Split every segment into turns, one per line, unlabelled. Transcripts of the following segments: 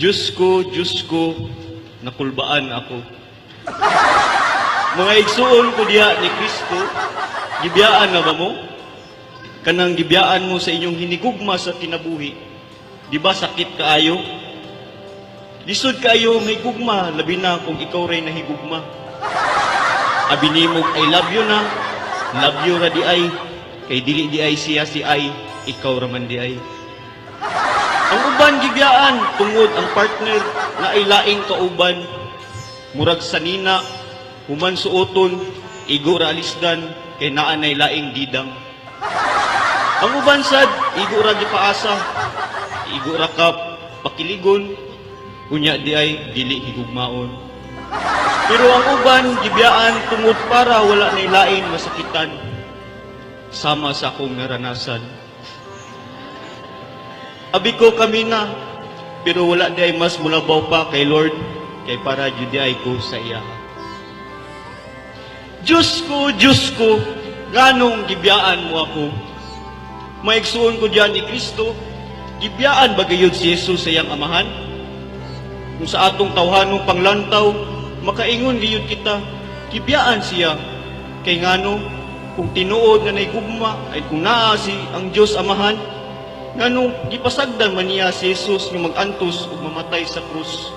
Diyos ko, Diyos ko, nakulbaan ako. Mga igsuon ko diha ni Kristo, gibiyaan na ba mo? Kanang gibiyaan mo sa inyong hinigugma sa kinabuhi. Di ba sakit kaayo? Lisod kaayo may gugma, labi na kung ikaw ray nahigugma. Abi nimog "I love you" na, love you ra di ay, kay dili di ay siya si ay, ikaw ra man di ay. Ang uban gibiyaan tungod ang partner na ay laing kauban, murag sanina, human suoton, igo ra alisdan kay naa nay laing didang. Ang uban sad igo ra gipaasa, igo ra ka pakiligon, unya di ay dili higugmaon. Pero ang uban gibiyaan tungod para wala nay lain masakitan, sama sa akong naranasan. Abi ko kami na, pero wala di ay mas mulabaw pa kay Lord, kay para jud di ay ko sa iya. Diyos ko, Diyos ko, nganong gibiyaan mo ako? Maigsuon ko diyan ni Kristo, gibiyaan ba gayud si Jesus sa iyang amahan? Kung sa atong tawhanong panglantaw, makaingon gayud kita, gibiyaan siya. Kay ngano, kung tinuod nga naigugma, ay kung naa si ang Diyos Amahan, nganong gipasagdan man niya si Jesus nga mag-antos ug mamatay sa krus?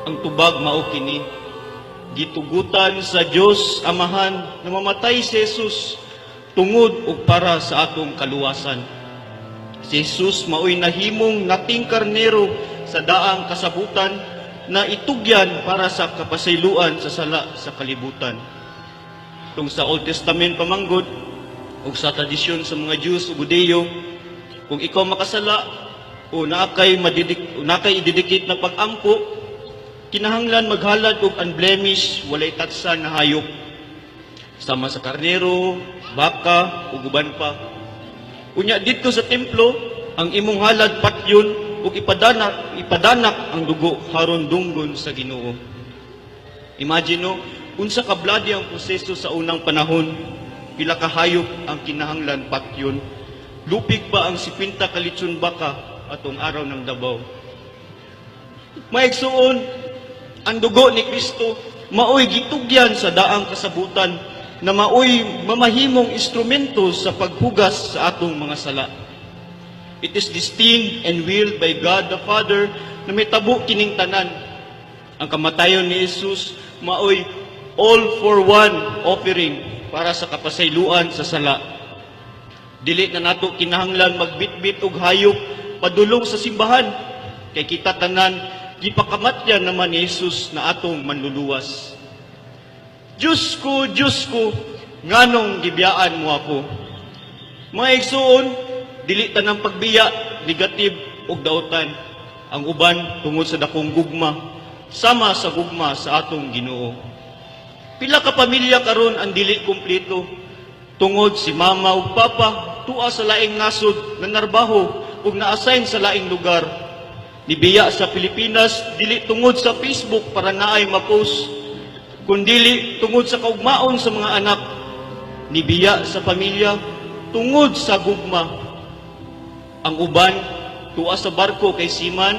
Ang tubag mao kini: gitugutan sa Dios Amahan na mamatay si Jesus tungod ug para sa atong kaluwasan. Si Jesus maoy nahimong nating karnero sa daang kasabutan na itugyan para sa kapasayloan sa sala sa kalibutan. Tung sa Old Testament pamanggod ug sa tradisyon sa mga Jews ug Hudeyo, kung ikaw makasala o naa kay madidik, o naa kay i-dedicate na pag-ampo, kinahanglan maghalad og unblemished, walay tatsa na hayop. Sama sa karnero, baka, ug uban pa. Unya didto sa templo, ang imong halad patyon ug ipadanak ang dugo haron dunggon sa Ginoo. Imagine no, unsa ka bloody ang proseso sa unang panahon, pila ka hayop ang kinahanglan patyon. Lupig pa ang 50 ka litson baka atong araw ng Davao. Maigsuon, ang dugo ni Kristo maoy gitugyan sa daang kasabutan na maoy mamahimong instrumento sa paghugas sa atong mga sala. It is destined and willed by God the Father na may tabo kining tanan. Ang kamatayon ni Jesus maoy all for one offering para sa kapasayloan sa sala. Dili na nato kinahanglan magbitbit og hayop padulong sa simbahan kay kita tanan gipakamatyan naman ni Jesus na atong manluluwas. Diyos ko, Diyos ko, nganong gibiyaan mo ako? Mga igsuon, dili tanang pagbiya, negative ug dautan. Ang uban tungod sa dakong gugma, sama sa gugma sa atong Ginoo. Pila ka pamilya karon ang dili kumpleto tungod si mama ug papa tua sa laing nasod na narbaho ug na-assign sa laing lugar. Nibiya sa Pilipinas dili tungod sa Facebook para naay ma-post, kundili tungod sa kaugmaon sa mga anak. Nibiya sa pamilya tungod sa gugma. Ang uban tua sa barko kay seaman,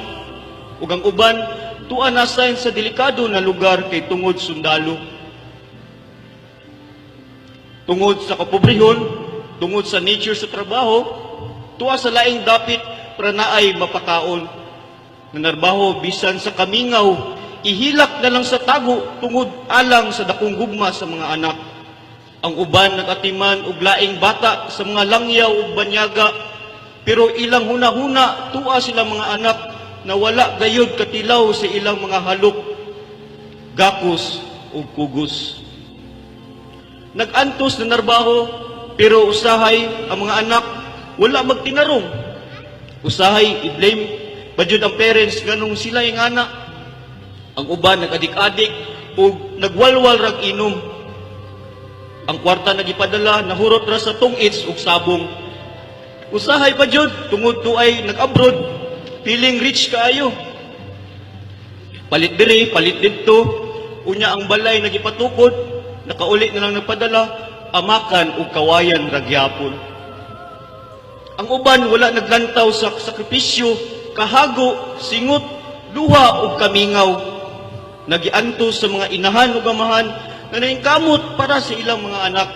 ug ang uban tua na-assign sa delikado na lugar kay tungod sundalo. Tungod sa kapobrehon, tungod sa nature sa trabaho, tuwa sa laing dapit para naay mapakaon. Nanarbaho bisan sa kamingaw, ihilak na lang sa tago tungod alang sa dakong gugma sa mga anak. Ang uban nagatiman og laing bata sa mga langyaw ug banyaga, pero ilang hunahuna tua sila mga anak na wala gayud katilaw sa ilang mga halok, gakos ug kugos. Nag-antos na narbaho, pero usahay ang mga anak wala magtinarong. Usahay i-blame pa jud ang parents nganong sila yung anak. Ang uban nag-adik-adik ug nagwalwal rag inom. Ang kwarta nagipadala nahurot ra sa tungits ug sabong. Usahay pa jud tungod tuay nag-abroad, feeling rich kaayo. Palit diri, palit didto, unya ang balay nagipatukod, nakauli na lang nagpadala, amakan ug kawayan ra gyapon. Ang uban wala naglantaw sa sakripisyo, kahago, singot, Luha ug kamingaw, nagiantos sa mga inahan ug amahan nga nahingkamot para sa ilang mga anak.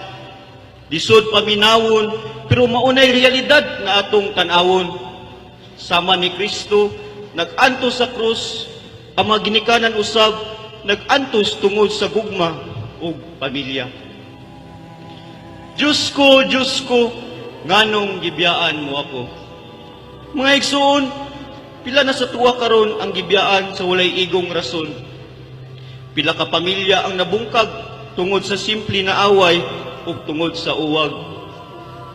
Lisod paminawon, pero maunay realidad na atong tan-awon. Sama ni Kristo, nag-antos sa krus, ang mga ginikanan usab nag-antos tungod sa gugma ug pamilya. Diyos ko, Diyos ko, nganong gibiyaan mo ako? Mga igsoon, pila na sa tuwa karon ang gibiyaan sa walay igong rason? Pila ka pamilya ang nabungkag tungod sa simple na away ug tungod sa uwag?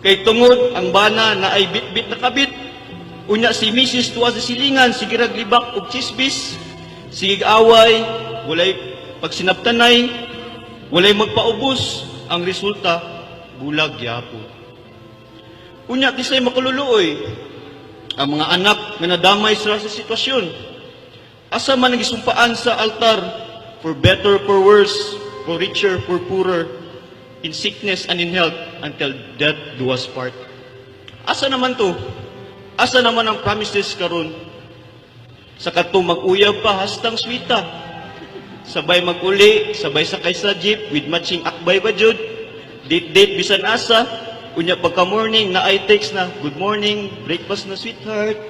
Kay tungod ang bana naay bitbit na kabit, unya si Mrs. tuwa sa silingan, sige rag libak og chismis, sige away, walay pagsinabtanay, walay magpaubos, ang resulta, bulag gyapon. Unya kisay makaluluoy? Ang mga anak nga nadamay sila sa sitwasyon. Asa man ang gisumpaan sa altar, for better, for worse, for richer, for poorer, in sickness and in health, until death do us part? Asa naman to? Asa naman ang promises karon? Sa kadtong mag-uyab pa hastang swita. Sabay mag-uli, sabay sakay sa jeep with matching akbay ba jud. Date-date bisan asa, unya pagka morning naay text na, "Good morning, breakfast na, sweetheart?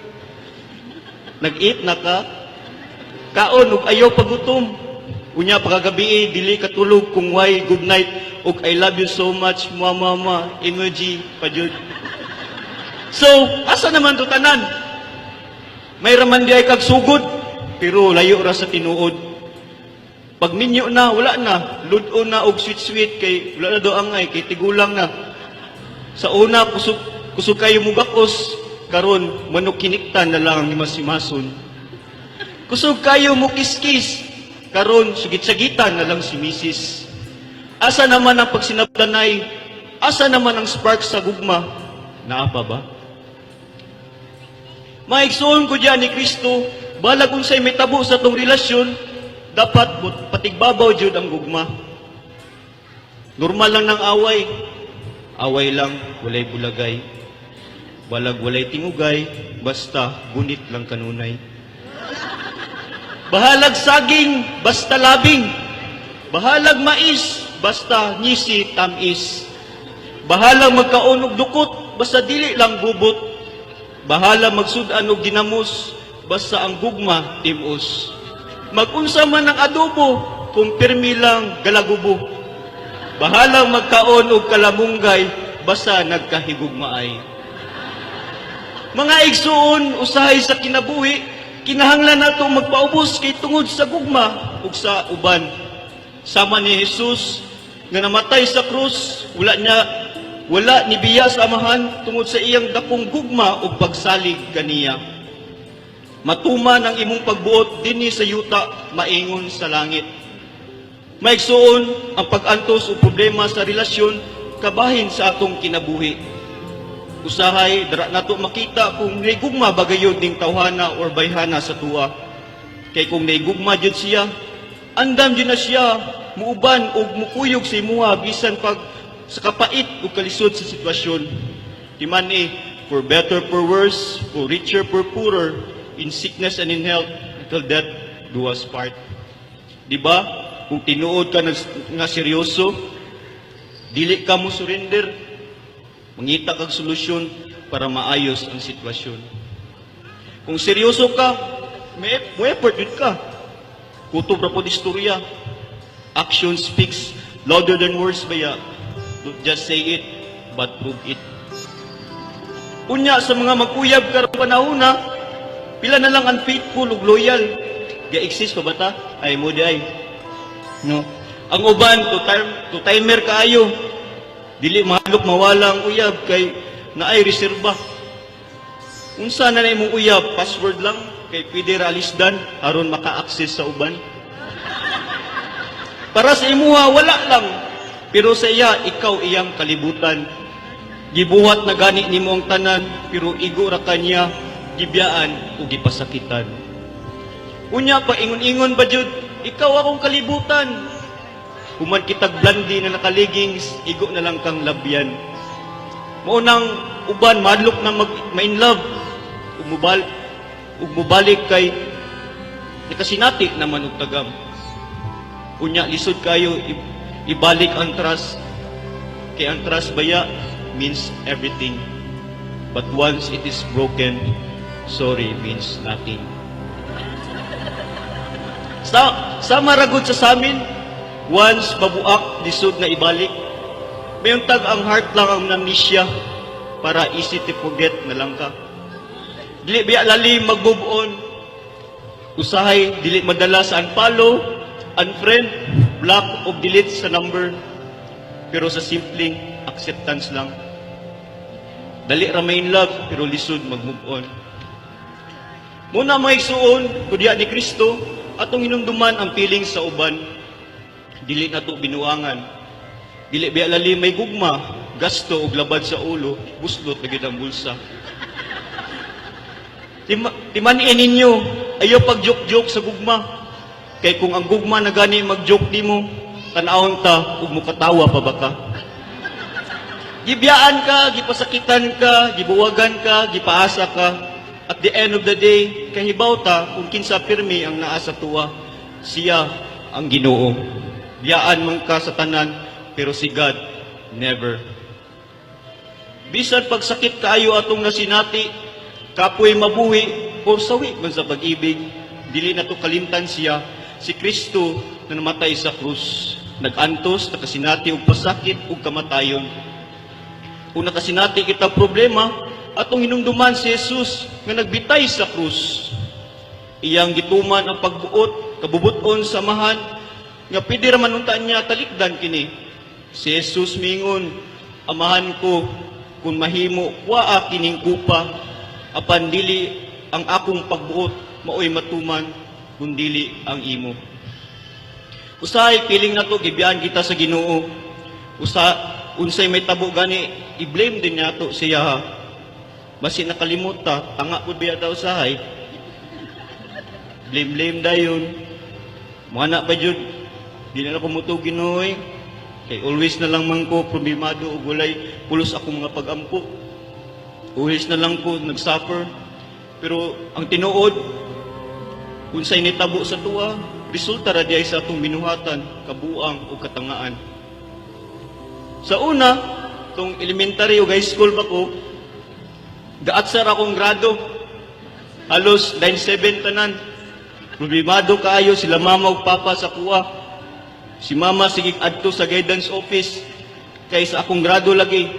Nag-eat na ka? Kaon ug ayaw pagutom." Unya pagkagabi dili katulog kung way good night ug "I love you so much, mama mama" emoji pa jud. So, asa naman to tanan? May raman di ay kag sugod, pero layo ra sa tinuod. Pag minyo na, wala na. Ludo na og sweet-sweet kay wala na daw angay, kay tigulang na. Sa una, kusog, kusog kayo mugakos, karon manok kiniktan na lang ni masimason. Kusog kayo mo kiskis, karon sugit-sagitan na lang si misis. Asa naman ang pagsinabtanay? Asa naman ang spark sa gugma? Naa pa ba? Maigsoon ko diyan ni Kristo, balag unsay mitabo sa atong relasyon, dapat patigbabaw jud ang gugma. Normal lang ng away. Away lang, walay bulagay. Balag walay tingugay, basta gunit lang kanunay. Bahalag saging, basta labing. Bahalag mais, basta ngisi tamis. Bahalag magkaon og dukot, basta dili lang gubot. Bahala magsud-an og ginamos, basta ang gugma timos. Magunsa man ang adobo, kung pirmi lang galagubo. Bahalang magkaon og kalamunggay, basta nagkahigugmaay. Mga igsuon, usahay sa kinabuhi, kinahanglan nato magpaubos kay tungod sa gugma ug sa uban. Sama ni Jesus nga namatay sa krus, wala ni biya sa Amahan tungod sa iyang dakong gugma ug pagsalig kaniya. Matuman ang imong pagbuot dinhi sa yuta maingon sa langit. Maigsuon, ang pag-antos o problema sa relasyon kabahin sa atong kinabuhi. Usahay, dara nato makita kung naigugma ba gayud ning tawhana or bayhana sa tuwa. Kay kung naigugma jud siya, andam jud na siya muuban og mukuyog sa imuha bisan pag sa kapait ug kalisod sa sitwasyon. Timan eh, for better, for worse, for richer, for poorer, in sickness and in health, until death do us part. Di ba? Kung tinuod ka nga seryoso, dili ka mo surrender, mangita kag solusyon para maayos ang sitwasyon. Kung seryoso ka, may, mo effort jud ka. Kutob ra pod istorya. Action speaks louder than words baya. Don't just say it, but prove it. Unya sa mga mag-uyab karong panahon na, pila na lang unfaithful ug loyal. Ga-exist pa ba ta? Ay mo di ay. No. Ang uban to timer kaayo. Dili mahadlok mawala ang uyab kay naay reserba. Unsa na na imong uyab, password lang kay pwede ra alisdan aron maka-access sa uban. Para sa imuha wala lang, pero sa iya ikaw iyang kalibutan. Gibuhat na gani nimo ang tanan, pero igo ra kanya, gibiyaan ug gipasakitan. Unya pa ingon-ingon ba jud, "Ikaw akong kalibutan." Human kitag blandi na naka-leggings, igo na lang kang labyan. Mao nang uban madlok na mag ma-in love ug mubalik kay Nakasinati naman og tagam. Unya lisod kayo ibalik ang trust. Kay ang trust baya means everything. But once it is broken, sorry means nothing. Sa maragod sa samin, once mabuak, lisod na ibalik. Mayuntag ang heart lang ang amnesia para easy to forget na lang ka. Dili biya lalim mag-move on. Usahay, dili madala sa unfollow, unfriend, block o delete sa number. Pero sa simpleng acceptance lang. Dali ra ma-in love, pero lisod mag-move on. Muna, mga igsuon, kudya ni Kristo, atong hinumduman ang feelings sa uban. Dili na to binuangan. Dili biya lalim may gugma, gasto og labad sa ulo, buslot na gid ang bulsa. Timan-i ninyo, ayaw pag joke-joke sa gugma. Kay kung ang gugma na gani mag-joke nimo, tan-awon ta ug mukatawa pa ba ka? Gibiyaan ka, gipasakitan ka, gibuwagan ka, gipaasa ka. At the end of the day, kahibaw ta kung kinsa pirmi ang naa sa tuwa, siya ang Ginoo. Biyaan man ka sa tanan, pero si God never. Bisan pagsakit kaayo atong nasinati, kapoy mabuhi, o sawi man sa pag-ibig, dili na to kalimtan siya, si Kristo na namatay sa krus. Nag-antos, nakasinati og pasakit ug kamatayon. Kung nakasinati kita problema, atong hinumduman si Jesus nga nagbitay sa krus. Iyang gituman ang pagbuot, kabubuton sa Amahan, nga pwede ra man unta niya talikdan kini. Si Jesus mingon, "Amahan ko, kung mahimo, waa kining kupa, apan dili ang akong pagbuot maoy matuman, kundili ang imo." Usahay feeling nato gibiyaan kita sa Ginoo. Usa unsay may tabo gani, i-blame din nato siya ha. Basi nakalimot ta, tanga pud biya ta usahay. Blame blame dayon. Mga na pa jud. Di na ako mutuo, Ginoo. Kay always na lang man ko problemado ug walay pulos ako mga pagampo. Always na lang ko nagsuffer. Pero ang tinuod, unsay nitabo sa tuwa, resulta ra diay sa atong binuhatan, kabuang o katangaan. Sa una, tong elementary o high school pa ko, gaatsar akong grado. Halos 9-7 tanan. Problemado kaayo sila mama ug papa sa kuha. Si mama sige adto sa guidance office kay sa akong grado lagi.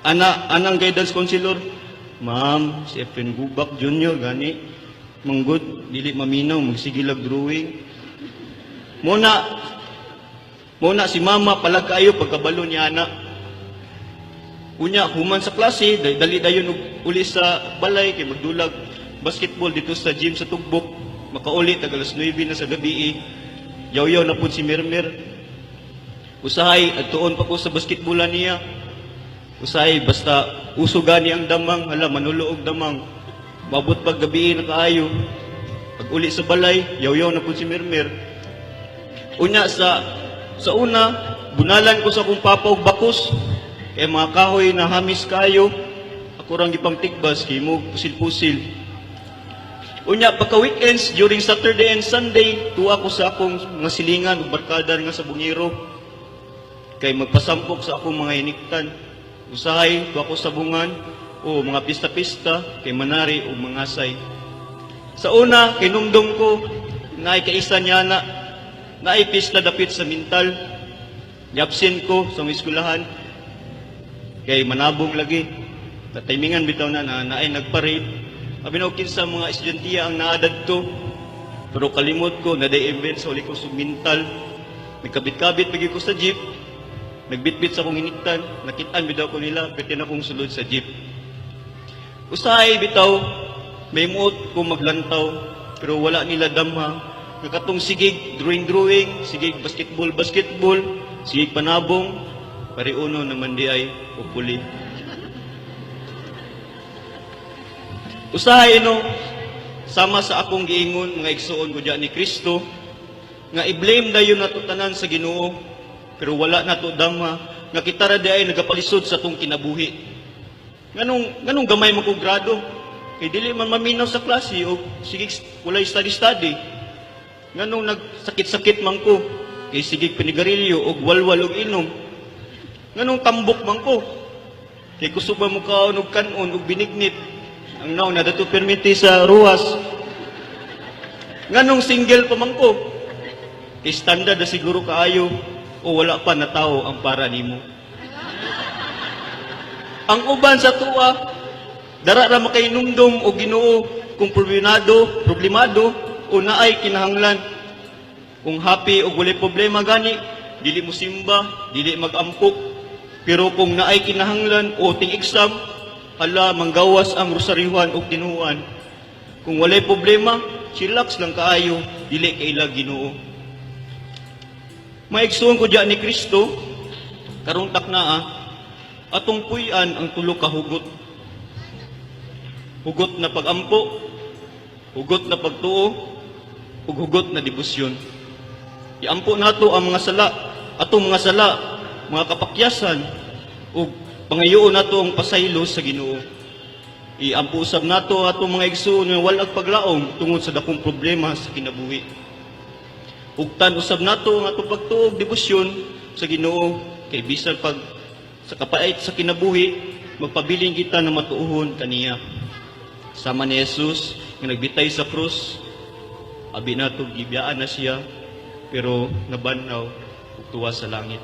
Ana anang guidance counselor, "Ma'am, si Efren Gubak Jr. gani manggod dili maminaw, magsige lag drawing." Muna si mama palag kaayo pagkabalo niya ana. Unya human sa klase, dali dayon og uli sa balay kay magdulag basketball dito sa gym sa Tugbok. Makauli tag alas 9 na sa gabi. Yaw-yaw na pud si Mermer. Usahay adtuon pa ko sa basketballan niya. Usahay basta uso gani ang damang, hala, manulo og damang. Mabot pag gabi na kaayo. Pag uli sa balay, yaw-yaw na pud si Mermer. Unya sa una, bunalan ko sa akong papa og bakos. Kay mga kahoy na hamis kayo, ako rang gipangtigbas kay mo pusil-pusil. Unya pagka weekends during Saturday and Sunday, tuwa ko sa akong mga silingan ug barkada nga sa bungiro. Kay magpasampok sa akong mga hiniktan. Usahay tuwa ko sa bungan o mga pista-pista kay manari o mangasay. Sa una, kinumdum ko, naay kaisa niya na, naay pista dapit sa Mintal. Ni-absent ko sa mga eskwelahan, kay manabong lagi. Nataymingan bitaw na na naay nagparade. Abi na kinsa mga estudyante ang naadadto. Pero kalimot ko, na day event sa uli ko sa Mintal. Nagkabit-kabit pagi ko sa jeep. Nagbitbit sa akong hiniktan. Nakitaan bitaw ko nila, pwede na akong sulod sa jeep. Usahay bitaw, may muot ko maglantaw, pero wala nila damha. Nakatong sigig drawing-drawing, sigig basketball, basketball, sigig panabong, pariuno naman di ay upuli. Usahay no, sama sa akong giingon, mga igsuon ko diyan ni Kristo, nga i-blame dayon nato tanan sa Ginoo, pero wala nato dama nga kita ra di ay nagapalisod sa atong kinabuhi. Nganong gamay man kog grado? Kay dili man maminaw sa klase o sige walay study-study. Nganong nagsakit-sakit man ko? Kay sige panigarilyo og walwal og inom. Nganong tambok man ko? Kay kusog ba mo kaon og kanon og binignit. Ang nawong naa dato perminti sa Roxas. Nganong single pa man ko? Kay standard na siguro kaayo o wala pa natawo ang para nimo. Ang uban sa atoa, dara ra makainumdum og Ginoo kung problemado, problemado o naay kinahanglan. Kung happy o walay problema gani, dili mo simba, dili magampo. Pero kung naay kinahanglan o ting exam, hala, manggawas ang rosaryuhan og tinuan. Kung walay problema, chillax lang kaayo, dili kaila Ginoo. Maigsuon ko diya ni Kristo, karong taknaa, atong puy-an ang tulo ka hugot. Hugot na pagampo, hugot na pagtuo, ug hugot na debosyon. Iampo nato ang mga sala, atong mga sala, mga kapakyasan, ug pangayoon nato ang pasaylo sa Ginoo. Iampo usab nato atong mga igsoon nga walag paglaom tungod sa dakong problema sa kinabuhi. Hugtan usab nato ang atong pagtuo ug debosyon sa Ginoo kay bisan pag sa kapait sa kinabuhi, magpabilin kita na matuohon kaniya. Sama ni Jesus nga nagbitay sa krus, abi nato gibiyaan na siya, pero nabanhaw ug tuwa sa langit.